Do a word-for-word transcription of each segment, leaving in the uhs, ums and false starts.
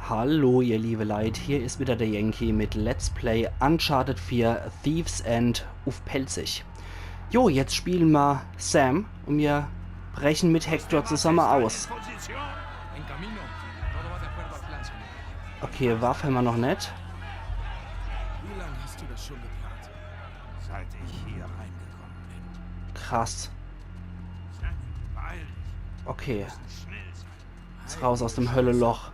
Hallo ihr liebe Leit, hier is wieder der Yankee mit Let's Play Uncharted vier Thief's End uff Pälzisch. Jo, jetzt spiele ma Sam und mir breche mit Hector zusamme aus. Okay, Waff hämmer noch net. Wie lange hast du das schon geplant? Seit ich hier reingekommen bin. Krass. Beeil dich, Okay, schnell sein. jetzt raus aus dem Hölleloch.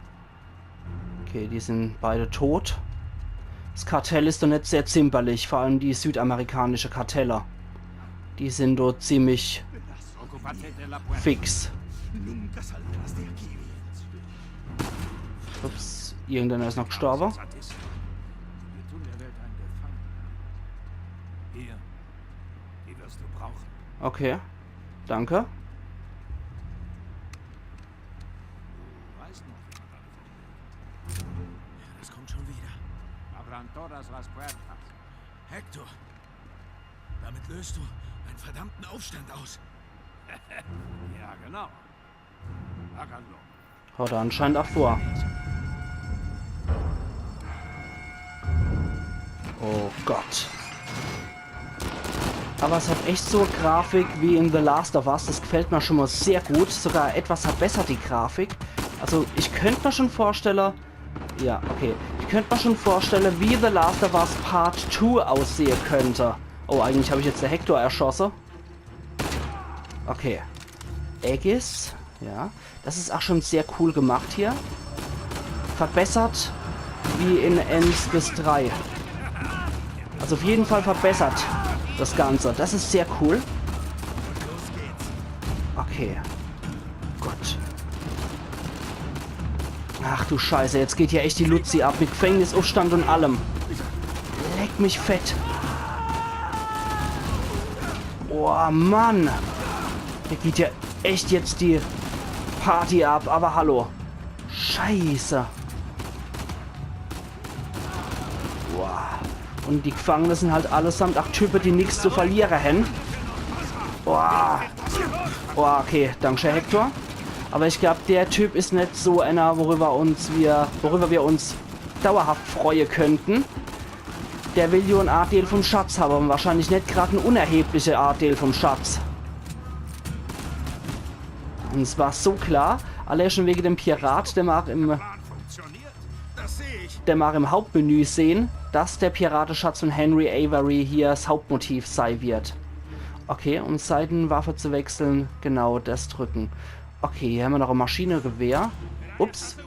Okay, die sin beide tot. Das Kartell is doch net sehr zimperlich, vor allem die südamerikanische Kartelle. Die sin dort ziemlich Ocupate de la puerta. Fix. Nunca saldrás de aquí. Ups, irgendeiner is noch gestorbe. Satis. Wir tun der Welt einen Gefallen. Hier. Die wirst du brauchen. Okay, danke. Du weißt noch, wie man anfängt. Das kommt schon wieder. Abran todas las puertas. Hector, damit löst du einen verdammten Aufstand aus. Ja, genau. Háganlo. Hat er anscheinend auch vor. Oh Gott. Aber es hat echt so Grafik wie in The Last of Us. Das gefällt mir schon mal sehr gut. Sogar etwas verbessert die Grafik. Also ich könnte mir schon vorstellen, ja, okay. Ich könnte mir schon vorstellen, wie The Last of Us Part zwei aussehen könnte. Oh, eigentlich habe ich jetzt der Hector erschossen. Okay. Aegis. Ja. Das is auch schon sehr cool gemacht hier. Verbessert wie in eins bis drei. Also auf jeden Fall verbessert das Ganze. Das is sehr cool. Okay. Gut. Ach du Scheiße, jetzt geht hier echt die Luzi ab mit Gefängnisaufstand und allem. Leck mich fett. Oh Mann. Hier geht ja echt jetzt die Party ab, aber hallo. Scheiße. Boah. Und die Gefangene sin halt allesamt auch Typen, die nix zu verlieren hän. Boah. Boah, okay, danke, Hector. Aber ich glaub, der Typ is net so einer, worüber uns wir, worüber wir uns dauerhaft freuen könnten. Der will jo en Andeel vom Schatz haben und wahrscheinlich net grad en unerheblicher Andeel vom Schatz. Und es war so klar, allein schon wegen dem Pirat, den ma auch im, Das sehe ich. den ma auch im Hauptmenü sehen, dass der Pirateschatz von Henry Avery hier das Hauptmotiv sei wird. Okay, um Seitenwaffe zu wechseln, genau das drücken. Okay, hier hämmer noch e Maschinegewehr. Ups.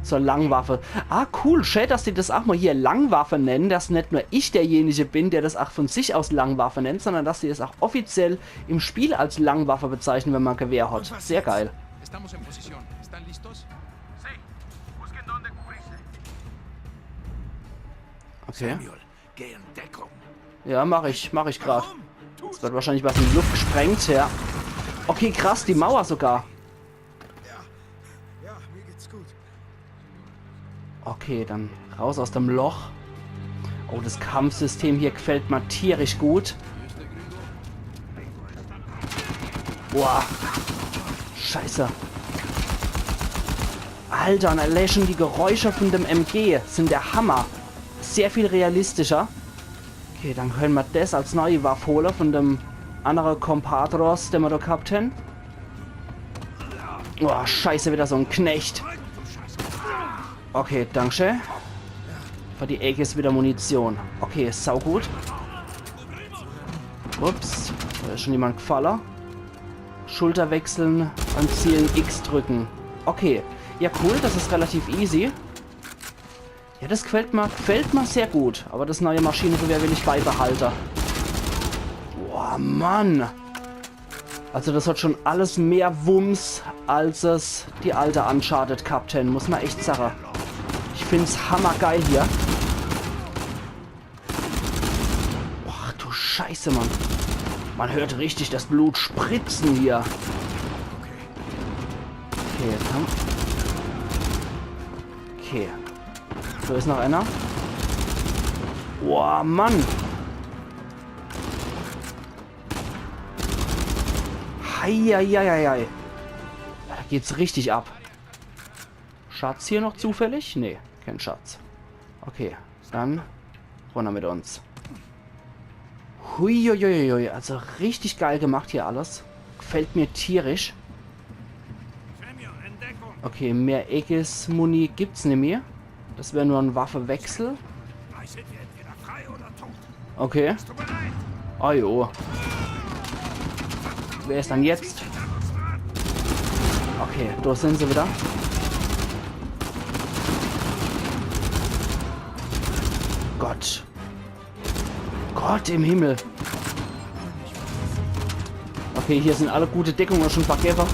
Zur Langwaffe. Ah, cool. Schön, dass die das auch mal hier Langwaffe nennen, dass net nur ich derjenige bin, der das auch von sich aus Langwaffe nennt, sondern dass die das auch offiziell im Spiel als Langwaffe bezeichnen, wenn ma Gewehr hat. Sehr geil. Estamos en posición. ¿Están listos? Sí, busquen dónde cubrirse. Okay. Samuel, geh en Deckung. Ja, mach ich, mach ich grad. Komm, Es wird wahrscheinlich was in die Luft gesprengt, ja. Okay, krass, die Mauer sogar. Ja, mir geht's gut. Okay, dann raus aus dem Loch. Oh, das Kampfsystem hier gefällt mir tierisch gut. Boah. Scheiße. Alter, und allein schon die Geräusche von dem M G sind der Hammer. Sehr viel realistischer. Okay, dann können ma das als neue Waffe holen von dem andere Compadros, den ma da gehabt hän. Boah, scheiße, wieder so en Knecht. Okay, danke. Für die Aegis wieder Munition. Okay, saugut. Ups, da is schon jemand gefalle. Schulter wechseln, beim Zielen X drücken. Okay, ja cool, das is relativ easy. Ja, das gefällt mir, gefällt mir sehr gut. Aber das neue Maschinengewehr will ich beibehalten. Boah, Mann. Also das hat schon alles mehr Wumms, als es die alte Uncharted gehabt hän, muss ma echt sagen. Ich find's hammergeil hier. Ach du Scheiße, Mann. Man hört richtig das Blut spritzen hier. Okay, jetzt haben... Okay. Da is noch einer. Boah, Mann. Heieieiei. Da geht's richtig ab. Schatz hier noch zufällig? Nee, kein Schatz. Okay, dann runner mit uns. Huiuiuiui, also richtig geil gemacht hier alles. Gefällt mir tierisch. Okay, mehr Aegis-Muni gibt's nimmi. Das wär nur en Waffewechsel. Okay. Ajo. Wer is dann jetzt? Okay, do sin se wieder. Gott. Gott im Himmel. Okay, hier sin alle gute Deckunge schon vergewwe.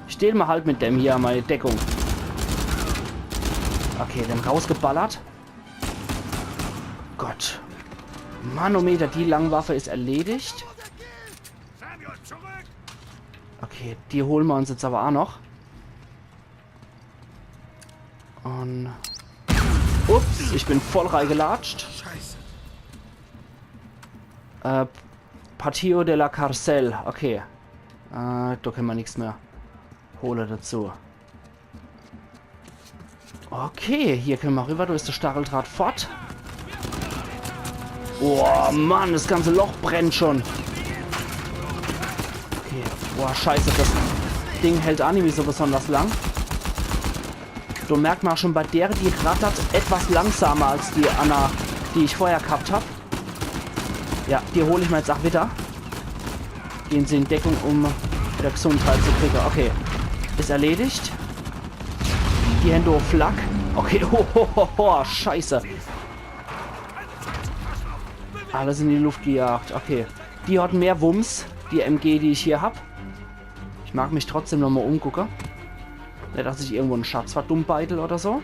Ich deal mol halt mit dem hier mei Deckung. Okay, den rausgeballert. Gott. Manometer, die Langwaffe is erledigt. Okay, die hole mer uns jetzt awwer aa noch. Un... Ups, ich bin voll reigelatscht. Äh, Patio de la Cárcel, okay. Äh, do kenne mer nix mehr hole dazu. Okay, hier kenne mer riwwer, do is de Stacheldraht fort. Oh Mann, das ganze Loch brennt schon. Okay, boah, scheiße, das Ding hält aa nimmi so besonders lang. Do merkt mer schon, bei der, die rattert etwas langsamer als die anner, die ich vorher gehabt hab. Ja, die hol ich mer jetzt aa wieder. Gehn se in Deckung, um wieder Gesundheit zu kriege. Okay. Is erledigt. Die Hände hoch, Flak. Okay, ho, ho, ho, ho, scheiße. Alles in die Luft gejagt. Okay. Die hat mehr Wumms, die M G, die ich hier hab. Ich mag mich trotzdem nochmol umgucke. Net, dass ich irgendwo en Schatz verdummbeitel oder so.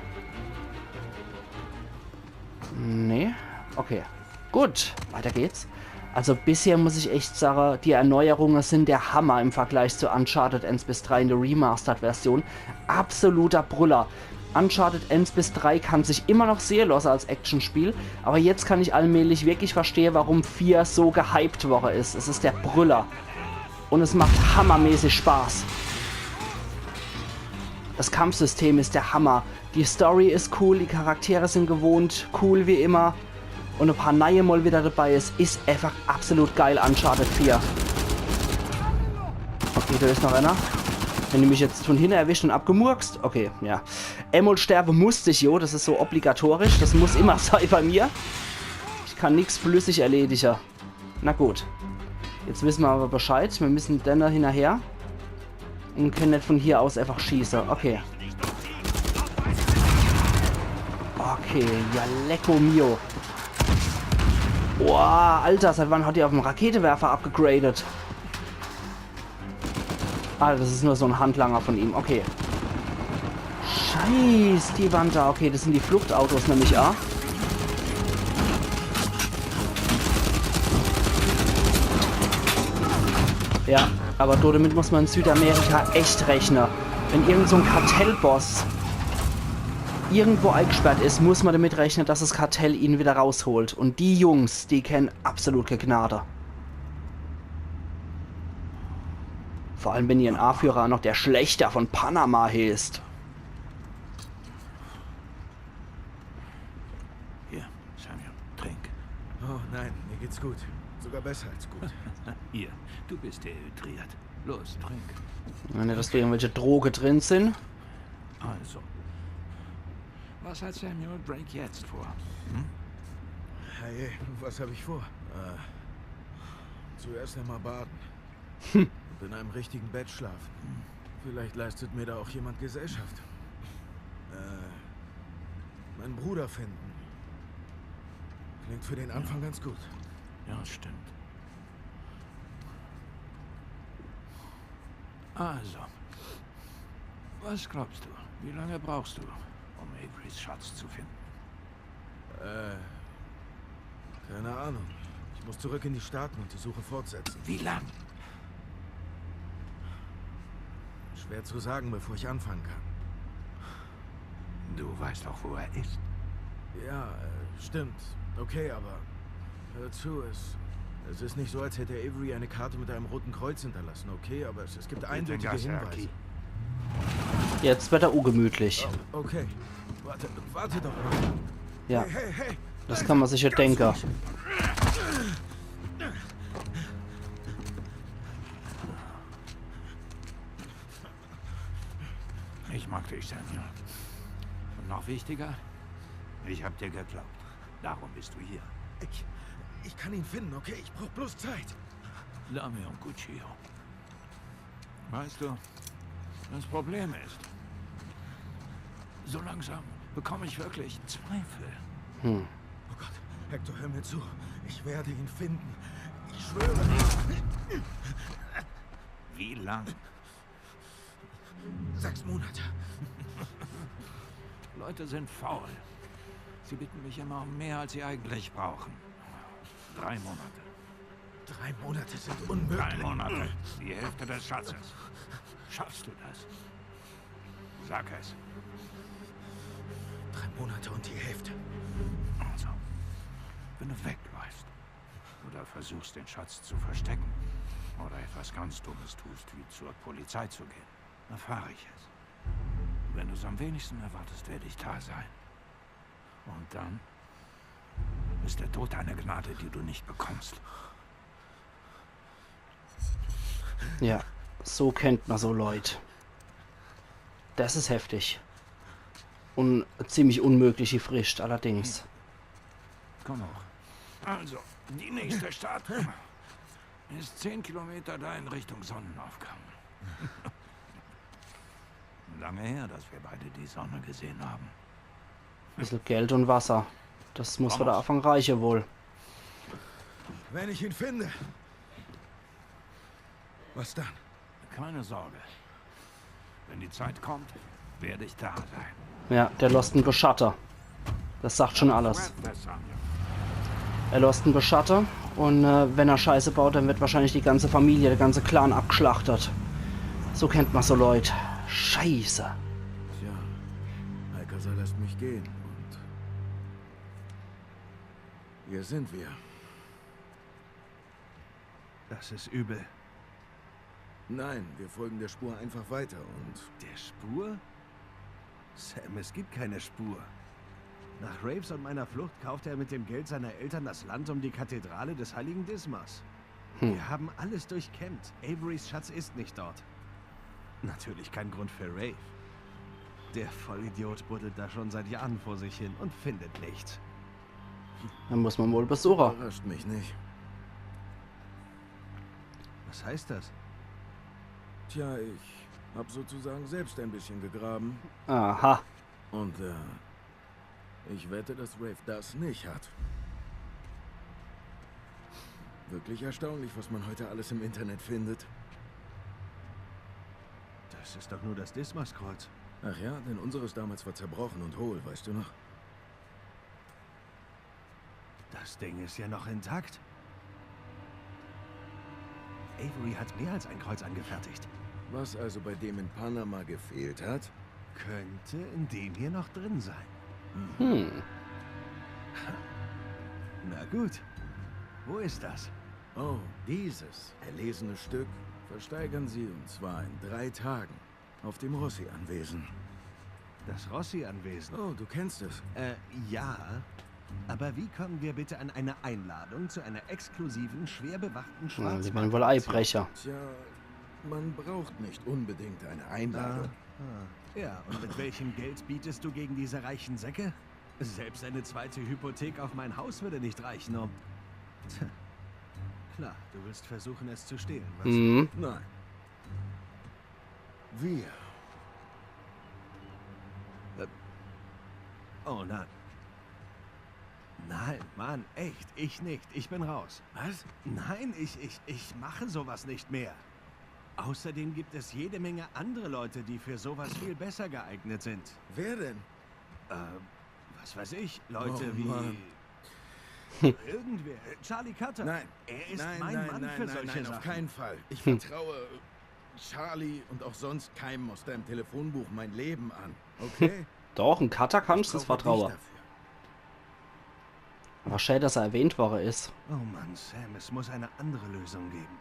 Nee. Okay. Gut, weiter geht's. Also bisher muss ich echt sage, die Erneuerunge sin der Hammer im Vergleich zu Uncharted eens bis drei in der Remastered-Version. Absoluter Brüller. Uncharted eens bis drei kann sich immer noch sehe losse als Actionspiel, aber jetzt kann ich allmählich wirklich verstehe, warum vier so gehypt worre is. Es is der Brüller. Un es macht hammermäßig Spaß. Das Kampfsystem is der Hammer. Die Story is cool, die Charaktere sin gewohnt cool wie immer. Un e paar neie mol wieder dabei. Es is einfach absolut geil, Uncharted vier. Okay, do is noch einer. Wenn die mich jetzt von hinne erwischt un abgemurkst. Okay, ja. Emol sterbe musst ich, jo. Das is so obligatorisch. Das muss immer sei bei mir. Ich kann nix flüssig erledige. Na gut. Jetzt wisse mer aber Bescheid. Mir müssen denne hinnerher. Un kenne net von hier aus einfach schieße. Okay. Okay, ja, lecko mio. Boah, Alter, seit wann hat die auf en Raketewerfer abgegradet? Ah, das is nur so en Handlanger von ihm. Okay. Scheiß, die Wand da. Okay, das sin die Fluchtautos, nemm ich aa. Ja, aber do damit muss mer in Südamerika echt rechne. Wenn irgend so en Kartellboss irgendwo eigesperrt is, muss mer damit rechne, dass das Kartell ihn wieder rausholt. Un die Jungs, die kennen absolut kee Gnade. Vor allem, wenn ihr Anführer noch der Schlächter von Panama heeßt. Hier, Samuel, trink. Oh nein, mir geht's gut. Sogar besser als gut. Hier, du bist dehydriert. Los, trink. Net, dass do irgendwelche Droge drin sin. Also, was hat Samuel Drake jetzt vor? Hm? Hey, was hab ich vor? Äh, zuerst einmal baden. Und in einem richtigen Bett schlafen. Vielleicht leistet mir da auch jemand Gesellschaft. Äh, meinen Bruder finden. Klingt für den Anfang ganz gut. Ja, stimmt. Also, was glaubst du? Wie lange brauchst du, um Averys Schatz zu finden? Äh, keine Ahnung. Ich muss zurück in die Staaten und die Suche fortsetzen. Wie lang? Schwer zu sagen, bevor ich anfangen kann. Du weißt doch, wo er ist. Ja, äh, stimmt. Okay, aber hör zu, es, es ist nicht so, als hätte Avery eine Karte mit einem roten Kreuz hinterlassen, okay? Aber es, es gibt eindeutige Hinweise. Jetzt werd er ungemütlich. Okay. Warte, warte doch mal. Ja, Hey, hey, hey. das kann man sich ja denke. Ich mag dich, Samuel. Und noch wichtiger, ich hab dir geglaubt. Darum bist du hier. Ich, ich kann ihn finden, okay? Ich brauch bloß Zeit. Dame und Cuchillo. Weißt du, das Problem ist, so langsam bekomme ich wirklich Zweifel. Oh Gott, Hector, hör mir zu. Ich werde ihn finden. Ich schwöre. Wie lang? Sechs Monate. Leute sind faul. Sie bitten mich immer um mehr, als sie eigentlich brauchen. Drei Monate. Drei Monate sind Drei unmöglich. Monate. Die Hälfte des Schatzes. Schaffst du das? Sag es. Drei Monate und die Hälfte. Also, wenn du wegläufst oder versuchst, den Schatz zu verstecken oder etwas ganz Dummes tust, wie zur Polizei zu gehen, erfahre ich es. Wenn du es am wenigsten erwartest, werde ich da sein. Und dann ist der Tod eine Gnade, die du nicht bekommst. Ja, so kennt man so Leut. Das is heftig. Und ziemlich unmögliche Frischt allerdings. Komm hoch. Also, die nächste Stadt ist zehn Kilometer da in Richtung Sonnenaufgang. Lange her, dass wir beide die Sonne gesehen haben. Bissel Geld und Wasser. Das muss für de Anfang reiche wohl. Wenn ich ihn finde. Was dann? Keine Sorge. Wenn die Zeit kommt, werde ich da sein. Ja, der losst en beschatte. Das sagt schon alles. Suerte, Samuel. Er losst en beschatte und äh, wenn er Scheiße baut, dann wird wahrscheinlich die ganze Familie, der ganze Clan abgeschlachtet. So kennt man so Leut. Scheiße. Tja, Alcazar lässt mich gehen und hier sind wir. Das ist übel. Nein, wir folgen der Spur einfach weiter und... Der Spur? Sam, es gibt keine Spur. Nach Raves und meiner Flucht kaufte er mit dem Geld seiner Eltern das Land um die Kathedrale des heiligen Dismas. Wir haben alles durchkämmt. Averys Schatz ist nicht dort. Natürlich kein Grund für Rafe. Der Vollidiot buddelt da schon seit Jahren vor sich hin und findet nichts. Dann muss man wohl besuche. Überrascht mich nicht. Was heißt das? Tja, ich hab sozusagen selbst ein bisschen gegraben. Aha. Und äh, ich wette, dass Rafe das nicht hat. Wirklich erstaunlich, was man heute alles im Internet findet. Das ist doch nur das Dismas-Kreuz. Ach ja, denn unseres damals war zerbrochen und hohl, weißt du noch? Das Ding ist ja noch intakt. Avery hat mehr als ein Kreuz angefertigt. Was also bei dem in Panama gefehlt hat, könnte in dem hier noch drin sein. Hm. Na gut. Wo ist das? Oh, dieses erlesene Stück versteigern Sie, und zwar in drei Tagen, auf dem Rossi-Anwesen. Das Rossi-Anwesen? Oh, du kennst es. Äh, ja. Aber wie kommen wir bitte an eine Einladung zu einer exklusiven, schwer bewachten Ja, Schwarzmarkt- die wollen wohl Eibrecher. Tja, man braucht nicht unbedingt eine Einladung. Ja, und mit welchem Geld bietest du gegen diese reichen Säcke? Selbst eine zweite Hypothek auf mein Haus würde nicht reichen, um... Tja. Klar, du willst versuchen, es zu stehlen, was? Mhm. Nein. Wir. Oh nein. Nein, Mann, echt, ich nicht. Ich bin raus. Was? Nein, ich, ich, ich mache sowas nicht mehr. Außerdem gibt es jede Menge andere Leute, die für sowas viel besser geeignet sind. Wer denn? Äh, was weiß ich, Leute Oh, wie... Mann. Irgendwer. Charlie Cutter. Nein. Er ist Nein, mein nein, Mann nein, für nein, solche nein, auf Sachen. Keinen Fall. Ich vertraue Charlie und auch sonst keinem aus deinem Telefonbuch mein Leben an. Okay? Doch, en Cutter kannst du das Brauche dich vertraue. Dafür. Aber schä, dass er erwähnt worre is. Oh Mann, Sam, es muss eine andere Lösung geben.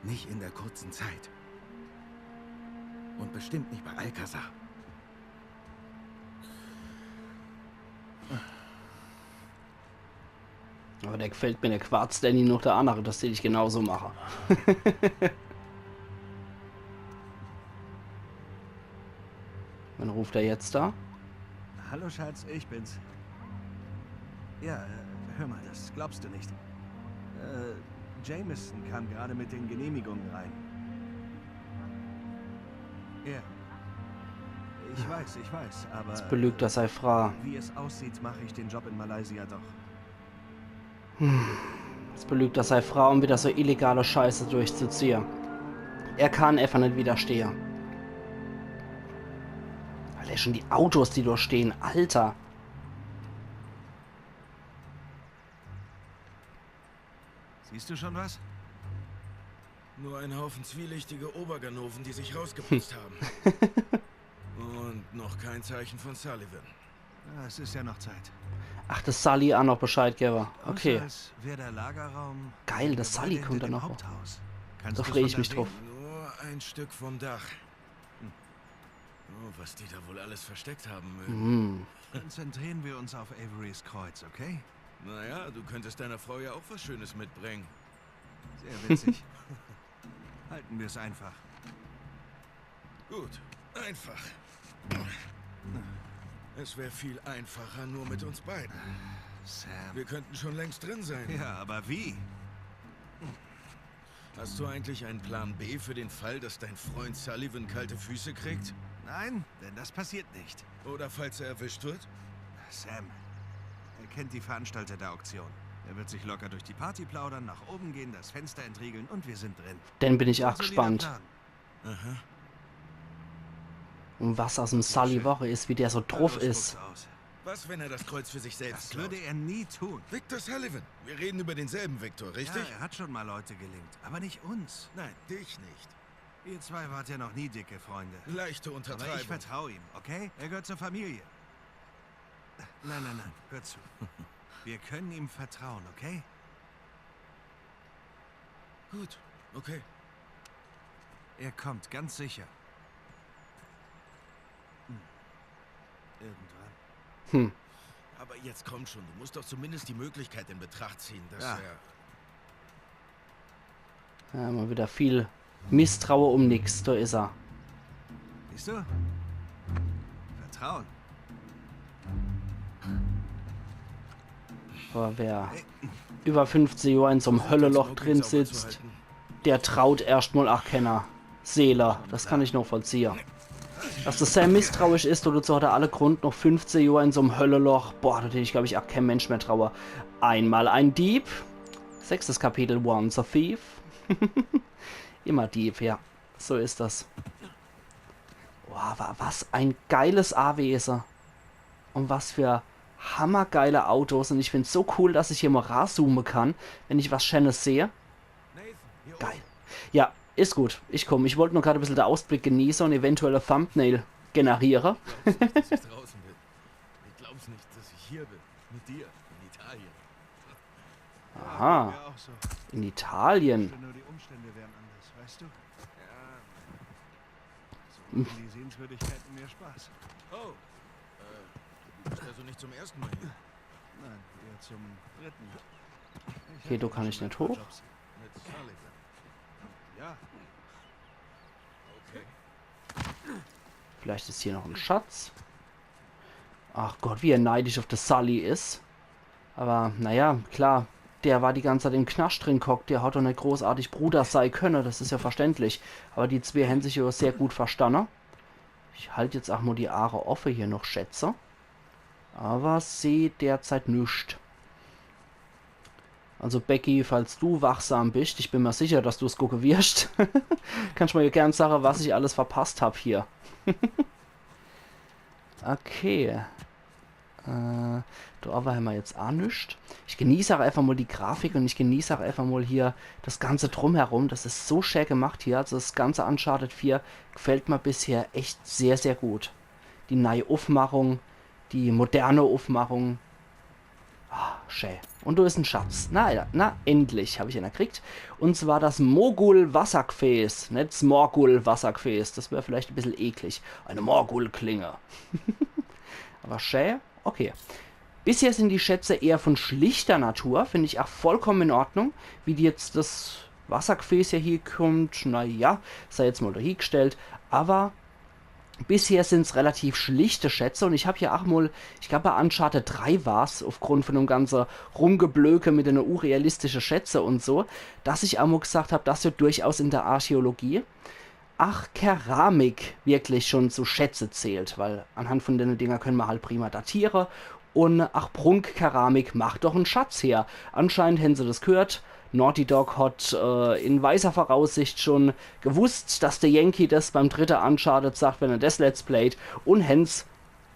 Nicht in der kurzen Zeit. Und bestimmt nicht bei Alcazar. Aber der gefällt mir, der Quarz, der nie noch der andere, das den ich genauso mache. Wann ruft er jetzt da? Hallo Schatz, ich bin's. Ja, äh, hör mal, das glaubst du nicht. Äh, Jameson kam gerade mit den Genehmigungen rein. Ja. Ich weiß, ich weiß, aber Jetzt belügt er sei Frau. Wie es aussieht, mache ich den Job in Malaysia doch. Jetzt belügt er sei Frau, um wieder so illegale Scheiße durchzuziehe. Er kann einfach net widerstehe. Alter, schon die Autos, die dort stehen, Alter. Siehst du schon was? Nur ein Haufen zwielichtige Oberganoven, die sich rausgeputzt haben. Und noch kein Zeichen von Sullivan. Ah, es ist ja noch Zeit. Ach, das Sully auch noch Bescheid gebe. Okay. Außer es wäre der Lagerraum. Geil, das Gebäude Sully hinter kommt da dem noch. Haupthaus. Kannst Da du's freu von ich da mich sehen? drauf. Nur ein Stück vom Dach. Oh, was die da wohl alles versteckt haben mögen. Hm. Konzentrieren wir uns auf Averys Kreuz, okay? Naja, du könntest deiner Frau ja auch was Schönes mitbringen. Sehr witzig. Halten wir es einfach. Gut, einfach. Es wäre viel einfacher nur mit uns beiden. Sam. Wir könnten schon längst drin sein. Ja, aber wie? Hast du eigentlich einen Plan B für den Fall, dass dein Freund Sullivan kalte Füße kriegt? Nein, denn das passiert nicht. Oder falls er erwischt wird? Sam. Er kennt die Veranstalter der Auktion. Er wird sich locker durch die Party plaudern, nach oben gehen, das Fenster entriegeln und wir sind drin. Dann bin ich auch Solider gespannt. Plan. Aha. Und was aus dem Sully woche is, wie der so Hallo, druff is. Spucksaus. Was, wenn er das Kreuz für sich selbst Das klaut? Würde er nie tun. Victor Sullivan. Wir reden über denselben Victor, richtig? Ja, er hat schon mal Leute gelingt, aber nicht uns. Nein, dich nicht. Ihr zwei wart ja noch nie dicke Freunde. Leichte Aber ich Untertreibung. Vertraue ihm, okay? Er gehört zur Familie. Nein, nein, nein, hör zu. Wir können ihm vertrauen, okay? Gut, okay. Er kommt, ganz sicher. Hm. Irgendwann. Hm. Aber jetzt komm schon, du musst doch zumindest die Möglichkeit in Betracht ziehen, dass Ja. er... Ja, mal wieder viel Misstraue um nix. Da is er. Siehst du? Vertrauen. Aber wer über fünfzehn Johr in so'm Hölleloch drin sitzt, der traut erscht mal ach kenner Seele. Das kann ich nachvollziehe. Dass das sehr misstrauisch is, dazu hat er alle Grund, noch fünfzehn Johr in so'm Hölleloch. Boah, da tät ich, glaub ich, ach kein Mensch mehr traue. Einmal ein Dieb. Sechstes Kapitel, once a thief. Immer Dieb, ja. So is das. Boah, wa- was ein geiles Awese. Und was für hammergeile Autos. Und ich find's so cool, dass ich hier mal razoome kann, wenn ich was Schönes sehe. Geil. Ja, is gut. Ich komm. Ich wollt nur grad e bissel de Ausblick genieße und eventuell e Thumbnail generiere. Dass ich draußen bin. Ich glaub's nicht, dass ich hier bin. Mit dir. In Italien. Aha. Ja, auch so. In Italien. Wenn nur die Umstände wären anders, weißt du? So machen die Sehenswürdigkeiten mehr Spaß. Oh. Äh, du bist also nicht zum ersten Mal hier. Nein, eher zum dritten. Okay, da kann ich net hoch. Jobs. Mit Sullivan. Ja, Okay. Vielleicht is hier noch en Schatz. Ach Gott, wie er neidisch auf de Sully is. Aber, naja, klar. Der war die ganze Zeit im Knascht drin gehockt. Der hat doch net großartig Bruder sei könne. Das is ja verständlich. Aber die zwee hän sich ja sehr gut verstanne. Ich halt jetzt ach mal die Aache offe hier noch, schätze. Aber seh derzeit nüscht. Also Becky, falls du wachsam bist, ich bin mir sicher, dass du's gucke wirst, kannst mir ja gern sage, was ich alles verpasst hab hier. Okay. Äh, da aber hämmer jetzt ach nüscht. Ich genieß ach einfach mal die Grafik und ich genieß ach einfach mal hier das ganze Drumherum. Das is so schä gemacht hier. Also das ganze Uncharted vier gefällt mir bisher echt sehr, sehr gut. Die neie Uffmachung, die moderne Uffmachung. Ah, schä. Und do is en Schatz. Na ja, na, endlich hab ich ener gekriegt. Und zwar das Mogul-Wassergefäß. Net 's Morgul-Wassergefäß. Das wär vielleicht e bissel eklig. Eine Morgul-Klinge. Aber schä. Okay. Bisher sind die Schätze eher von schlichter Natur. Find ich auch vollkommen in Ordnung. Wie die jetzt das Wassergefäß ja hier kommt, na ja, sei jetzt mal dahingestellt. Aber bisher sind's relativ schlichte Schätze und ich hab ja auch mal, ich glaub, bei Uncharted drei war's, aufgrund von dem ganze Rumgeblöke mit den unrealistische Schätze und so, dass ich auch mal gesagt hab, dass ja durchaus in der Archäologie auch Keramik wirklich schon zu Schätze zählt, weil anhand von den Dinger können wir halt prima datiere und auch Prunkkeramik macht doch en Schatz her. Anscheinend hän se das gehört. Naughty Dog hat äh, in weiser Voraussicht schon gewusst, dass der Yankee das beim dritte Uncharted sagt, wenn er das Let's Playt, und hän's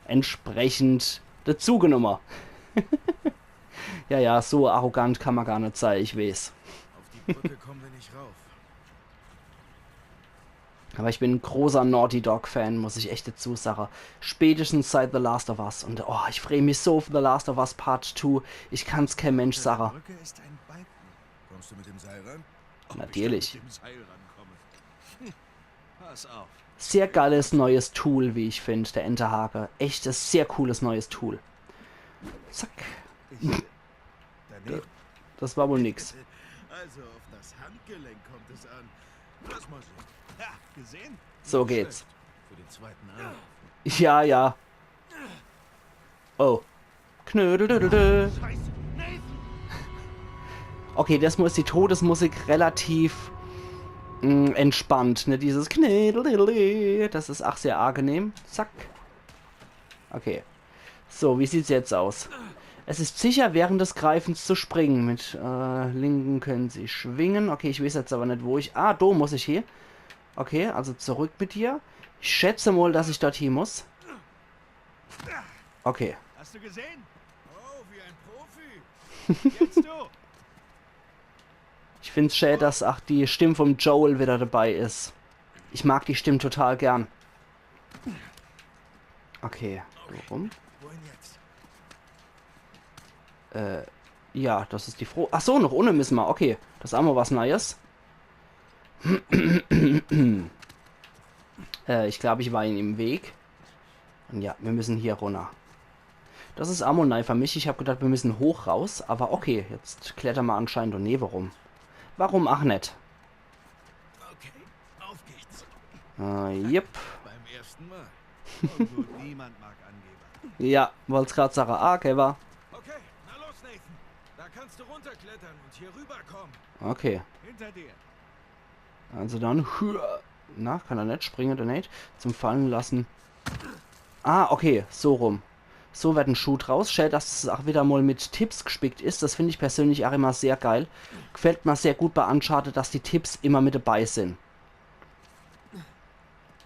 entsprechend dazugenommen. Ja, ja, so arrogant kann man gar net sei, ich weeß. Auf die Brücke kommen wir nicht rauf. Aber ich bin en großer Naughty Dog Fan, muss ich echt dazu sagen. Spätestens seit The Last of Us. Und oh, ich freu mich so auf The Last of Us Part zwei. Ich kann's kein Mensch Hinter der sagen. Brücke ist ein Balken. Kommst du mit dem Seil ran? Natürlich. Mit dem Seil rankomme. Pass auf. Sehr geiles neues Tool, wie ich find, der Enterhake. Echtes, sehr cooles neues Tool. Zack. Daneben. Das war wohl nix. Also auf das Handgelenk kommt es an. Lass mal sehen. Ha, gesehen? So geht's. Für den zweiten Anlauf. Ja, ja. Oh. Knödeldödel. Scheiße. Nathan! Okay, das muss die Todesmusik relativ mh, entspannt, ne? Dieses Knödeldödel. Das is ach sehr angenehm. Zack. Okay. So, wie sieht's jetzt aus? Es ist sicher, während des Greifens zu springen. Mit äh, Linken können sie schwingen. Okay, ich weiß jetzt aber net, wo ich. Ah, do muss ich hier. Okay, also zurück mit dir. Ich schätze mal, dass ich dort hier muss. Okay. Hast du gesehen? Oh, wie ein Profi. Jetzt du. Ich find's schä, dass ach die Stimm vom Joel wieder dabei is. Ich mag die Stimm total gern. Okay, warum? Wohin jetzt? Äh, ja, das is die Froh. Ach so, noch unne müssen wir. Okay, das is ach mal was Neues. Äh, ich glaub, ich war ihnen im Weg. Und ja, wir müssen hier runner. Das is ach mal neu für mich. Ich hab gedacht, wir müssen hoch raus. Aber okay, jetzt klettern wir anscheinend do newe rum. Warum ach net? Okay, auf geht's. Äh, yep. Beim ersten Mal. Und gut, niemand mag Angeber. Ja, wollt's grad sagen. Ah, okay, war. Okay, na los, Nathan. Da kannst du runterklettern und hier rüberkommen. Okay. Hinter dir. Also dann. Hua. Na, kann er net springen, der Nate? Zum Fallen lassen. Ah, okay, so rum. So wird en Schuh draus. Schä, dass es ach wieder mal mit Tipps gespickt is. Das find ich persönlich ach immer sehr geil. Gefällt mir sehr gut bei Uncharted, dass die Tipps immer mit dabei sind.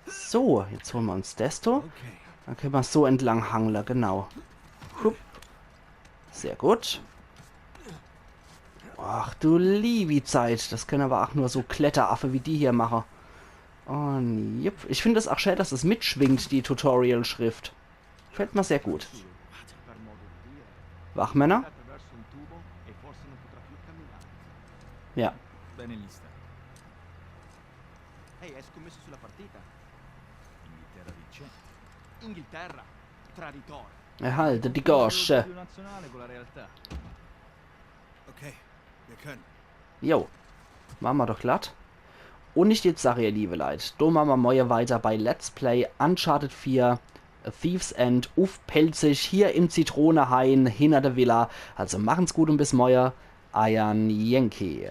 So, jetzt holen wir uns das do. Okay. Dann können wir so entlang hangle, genau. Hup. Sehr gut. Ach du liebi Zeit, das können aber auch nur so Kletteraffe wie die hier machen. Und jupp. Ich find es auch schön, dass es mitschwingt, die Tutorial-Schrift. Gefällt mir sehr gut. Wachmänner? Ja. Bene lista. Ehi, hai scommesso sulla partita? Inghilterra vince. Inghilterra, traditore. Erhalte die Gosche. Nazionale con la realtà. Okay, wir können. Jo, mache mer doch glatt. Und ich jetzt sag, ihr liebe Leit, do mache mer morje weiter bei Let's Play Uncharted vier, A Thief's End, uff Pälzisch, hier im Zitronehain, hinter der Villa. Also machen's gut und bis morje, eier Yankee.